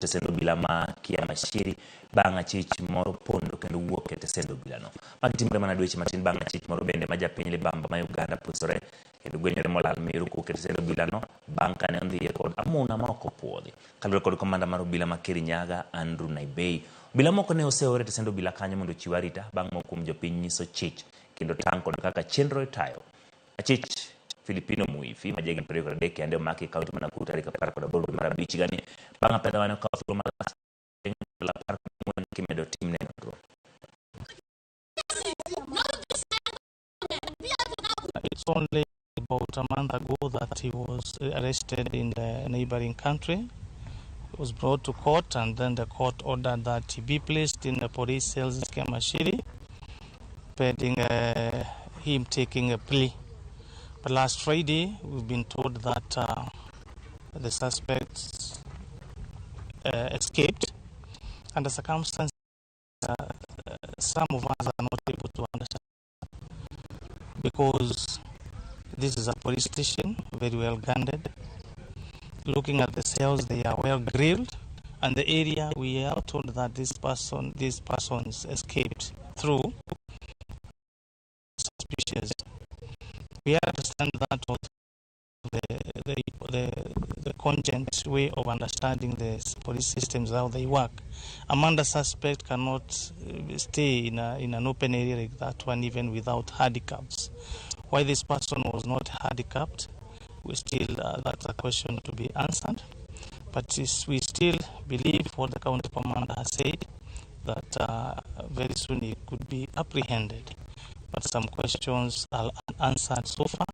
Tesend obila ma Kiamashiri bang' achich moro pondo kendo wuok e tesend obilano. Magi timore mana dweche matin bang' achich moro bende ma japiny libamba ma Uganda pusore kendo gwenyore molal miru kowuok e tesend obilano bang' kane ondhiye kod amuna ma ok opuodhi. Kaluwore kod komanda mar obila ma Kirinyaga, Andrew Naibei, obila moko ne oseor e tesend obila kanyo mondo ochiw arita bang' moko kuom jopiny nyiso chich kendo tang' kod kaka chenro itayo. Achich Filipino Muifi ma jahigni 23 kende omaki e kaunti ma Nakuru tarik 18 dwe mar abich higani bang' apedha mane okawo thuolo malach ndalo 14 kimedo timne nonro. It's only about a month ago that he was arrested in the neighboring country. He was brought to court, and then the court ordered that he be placed in the police cells in Kemashiri, pending him taking a plea. But last Friday, we've been told that the suspects escaped. Under circumstances, some of us are not able to understand, because this is a police station, very well guarded. Looking at the cells, they are well grilled, and the area we are told that these persons escaped through suspicious. We understand that the cogent way of understanding the police systems, how they work. A murder suspect cannot stay in an open area like that one, even without handcuffs. Why this person was not handicapped, we still, that's a question to be answered. But we still believe what the county commander has said, that very soon he could be apprehended. But some questions are unanswered so far.